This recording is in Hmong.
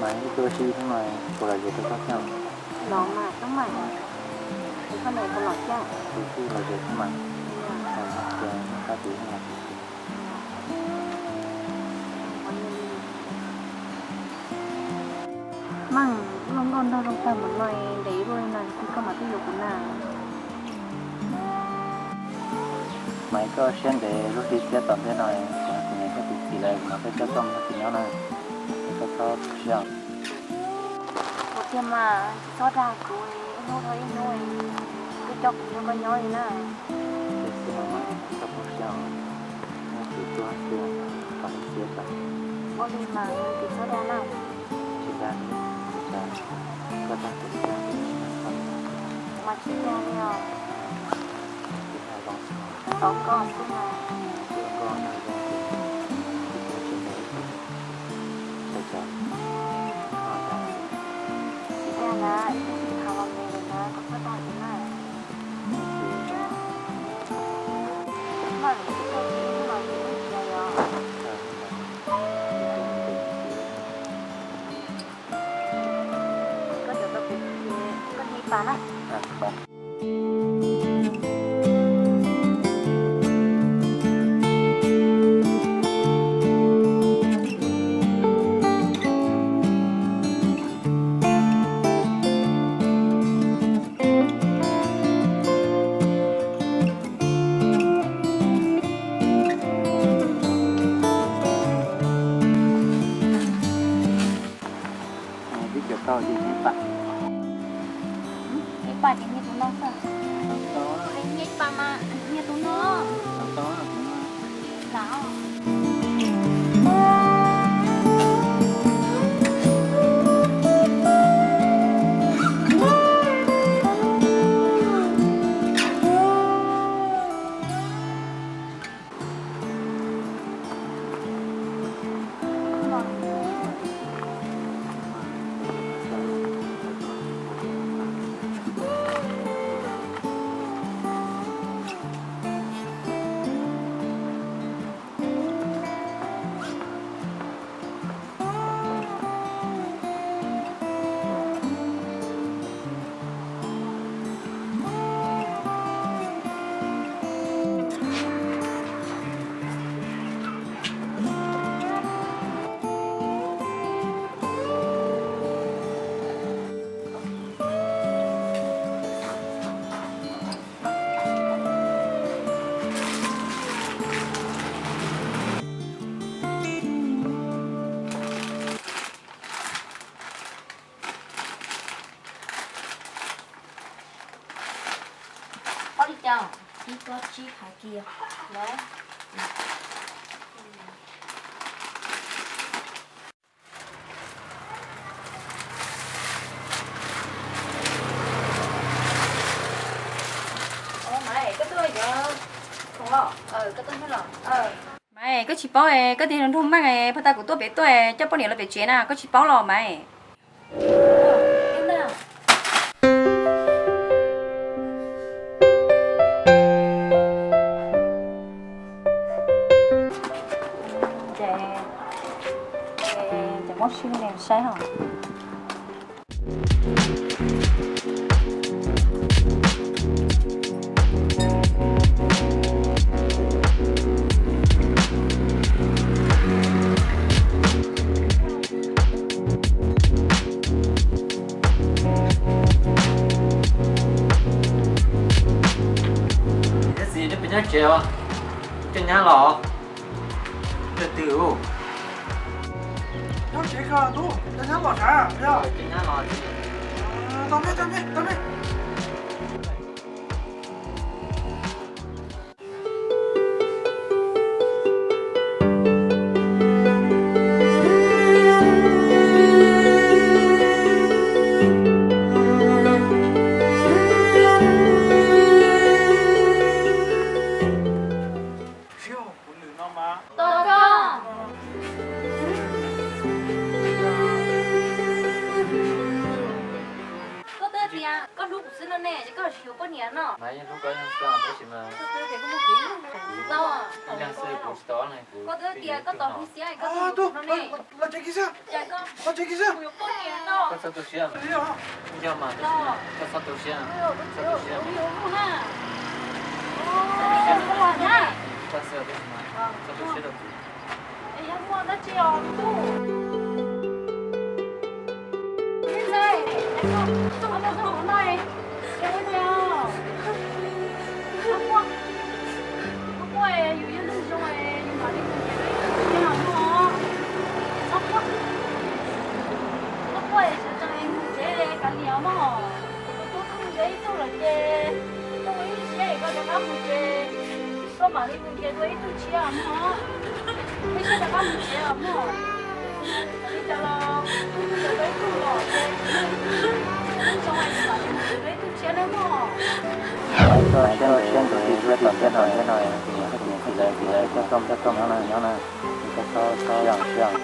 Mas ib tug si thiab mas kuv los zes rau koj thiab. Los mas, tab mas, es koj niam kuv los thiab. Kuv kuj los zes thiab mas. Ces noj qab tiv thiab mas. Meej, luaj nkauj nraug zoo tag npaum no ntev ua luaj li no, koj mam tuaj yuav kuv na. Mas koj siab ntev lub hli siab tom ntej no, kuv niam thiab kuv txiv lawv mas peb coj koj mus nrog kuv nyob na, es koj txhob tu siab. Kuv tiag mas, tsis txhob dag kuv, ib hnub dhau ib hnub, twb coj kuv nrog koj nyob li na. Koj xwb no mas, txhob tu siab os, nyob kuv tuag xwb, kom lub siab tso. Ua li mas, tsis txhob dag na. Tsis dag li, tsis dag, koj dag kuv thiab kuv tsis dag koj. Kuv mas tsis dag li os. Tsis dag zoo xwb. Tos koj xwb mas. Tos koj no zoo xwb. Tsis dag tsis dag. Tsis dag na, ib hnub tsis tham los mus lawm na, koj txhob dag kuv na. Koj tsis dag li, ib hnub los yus yeej tsis yog. Koj cov tau kuv ces koj nyiag ib pas na. Twb cov tau ces nyiag ib pas. Ib pas ces nyiag tus no xwb. Nyiag ib pas mas nyiag tus no. Lam. Ob li cas? Ib pob tsib phav kiag. Maiv, koj tuaj yuav khoom los? Koj tuaj nyob los? Maiv, koj tsis paub, koj tias nrog Meej, pag tag kuv tuaj pem tuaj coj poj niam los pem tsev na, koj tsis paub los Maiv? Ces, ces muab sib nws saib os. Txiv, neb puas nyob tsev os? Coj nyab los. Coj twg? Nyob tsev koj tub, coj nyab los sav, yog? Coj nyab los txiv. Tau me, tau me, tau me. Koj twb tias koj Koj tsis yuav poj niam no. Mas yeej hlub koj yeej xwb tab sis mas, no, ib leeg xwb kuv tsis tau ob leeg, kuv koj twb tias koj tau xiab koj twb no ne. Los tsev kiag xwb, los tsev kiag xwb. Koj txhob tu siab. Yog mas, koj txhob tu siab, txhob tu siab. Koj xwb tab sis mas txhob tu siab rau kuv. Koj mam li mus ces dua ib tug tshiab mog. Peb sib rov qab mus tsev os mog. Li cas los kuv mus tsev dua ib tug los ces, zoo es kuv mam li mus tsev dua ib tug tshiab nawb mog. Koj siab ntawd, koj tim siab no, tus niam koj tus niam txiv lawv, tsis tau coj koj mus nyob na, nyob na, koj txhob txhob ntsia.